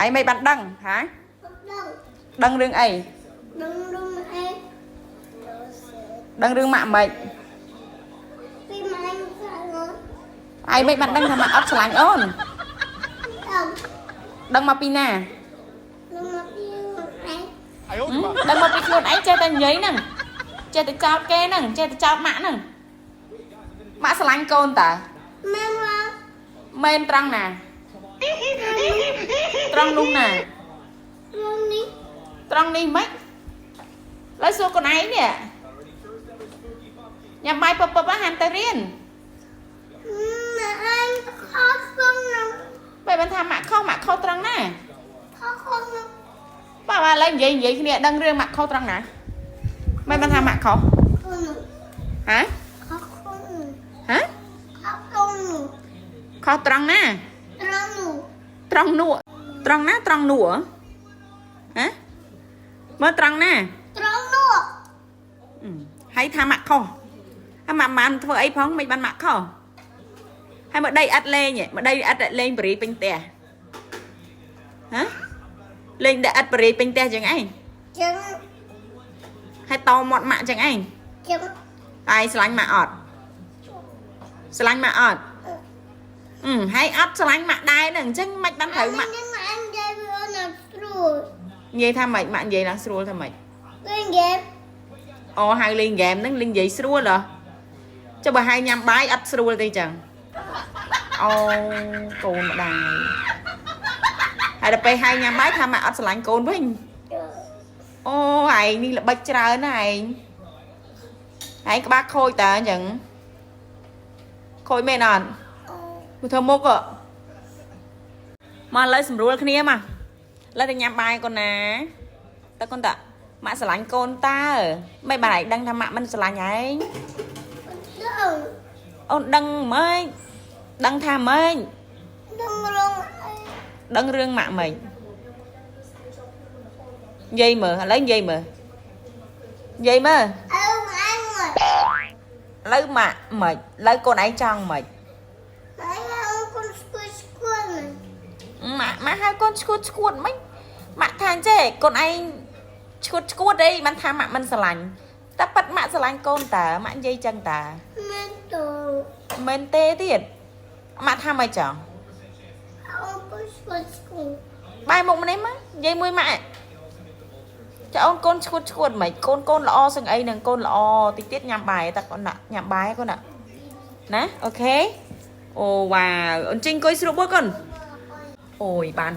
ឯងមិនបានដឹងហ៎? ដឹង ដឹងរឿងអី? ដឹងរឿងអី? ដឹងរឿងម៉ាក់មិន ពីម៉ែស្អាត ឯងមិនបានដឹងថាម៉ាក់អត់ស្រឡាញ់អូន? ដឹង ដឹងមកពីណា? ដឹងមកពីអី? 哎呦我的妈！ ដឹងមកពីខ្លួនឯងចេះតែនិយាយហ្នឹងចេះតែចោតគេហ្នឹងចេះតែចោតម៉ាក់ហ្នឹងម៉ាក់ស្រឡាញ់កូនតើ ម៉ែមក មែនត្រង់ណាត្រង់នោះណា? រឿងនេះ ត្រង់នេះមិនឡើយសួរកូនឯងនេះញ៉ាំបាយពពពហានទៅរៀន ម៉ែអញខកក្នុងនឹង បែរបានថាម៉ាក់ខុសម៉ាក់ខុសត្រង់ណា? ខកក្នុងនឹង បាទបាទឥឡូវនិយាយនិយាយគ្នាដឹងរឿងម៉ាក់ខុសត្រង់ណាមិនបានថាម៉ាក់ខុស ក្នុងនឹង ហ៎? ខកក្នុងនឹង ហ៎? ខកក្នុងនឹង ខុសត្រង់ណា? ត្រង់នោះ ត្រង់នោះត្រង់ណាត្រង់នោះហ៎មើលត្រង់ណា? ត្រង់នោះ អឺហើយថាម៉ាក់ខុសហើយម៉ាក់បានធ្វើអីផងមិនបានម៉ាក់ខុសហើយមកដីអត់លេងហ៎មកដីអត់លេងបរិយពេញផ្ទះហ៎លេងតែអត់បរិយពេញផ្ទះចឹងឯង ចឹង ហើយតមាត់ម៉ាក់ចឹងឯង ចឹង ហើយស្រឡាញ់ម៉ាក់អត់ស្រឡាញ់ម៉ាក់អត់អឺហើយអត់ស្រឡាញ់ម៉ាក់ដែរហ្នឹងអញ្ចឹងមិនបានត្រូវម៉ាក់ នឹងអញនិយាយវាណាស្រួល និយាយថាម៉េចម៉ាក់និយាយឡើងស្រួលថាម៉េច? លេងហ្គេម អូហៅលេងហ្គេមហ្នឹងលេងនិយាយស្រួលហ៎ចុះបើហៅញ៉ាំបាយអត់ស្រួលទេចឹងអូកូនម្ដាយហើយដល់ពេលហៅញ៉ាំបាយថាម៉ាក់អត់ស្រឡាញ់កូនវិញអូឯងនេះល្បិចច្រើនណាស់ឯងឯងក្បាលខូចតើអញ្ចឹងខូចមែនអត់ មកធ្វើមុខហ៎មកឥឡូវសម្រួលគ្នាមកឥឡូវទៅញ៉ាំបាយកូនណាតើកូនតាម៉ាក់ស្រឡាញ់កូនតើមិនបានឯងដឹងថាម៉ាក់មិនស្រឡាញ់ឯង? ដឹង អូនដឹងម៉េចដឹងថាម៉េច? ដឹងរងអី? ដឹងរឿងម៉ាក់ម៉េចនិយាយមើលឥឡូវនិយាយមើលនិយាយមើល អើអញមក ឥឡូវម៉ាក់ម៉េចឥឡូវកូនឯងចង់ម៉េច? អញអងគុនស្គួយស្គួយ ម៉ាក់ម៉ាក់ហៅកូនឈួតឈួតម៉េចម៉ាក់ថាអញ្ចេះកូនឯងឈួតឈួតអីបានថាម៉ាក់មិនស្រឡាញ់តែប៉ិតម៉ាក់ស្រឡាញ់កូនតើម៉ាក់និយាយចឹងតើ មែនតើ មែនទេទៀតម៉ាក់ថាម៉េចចង់ អងគុនស្គួយស្គួយ បែរមុខម្នេះមកនិយាយមួយម៉ាក់ចាអូនកូនឈួតឈួតម៉េចកូនកូនល្អសឹងអីនឹងកូនល្អតិចទៀតញ៉ាំបាយតែកូនណាញ៉ាំបាយកូនណាណា OK អូវ៉ាវអូនចេញអង្គុយស្រួលបួលកូនអូយបាន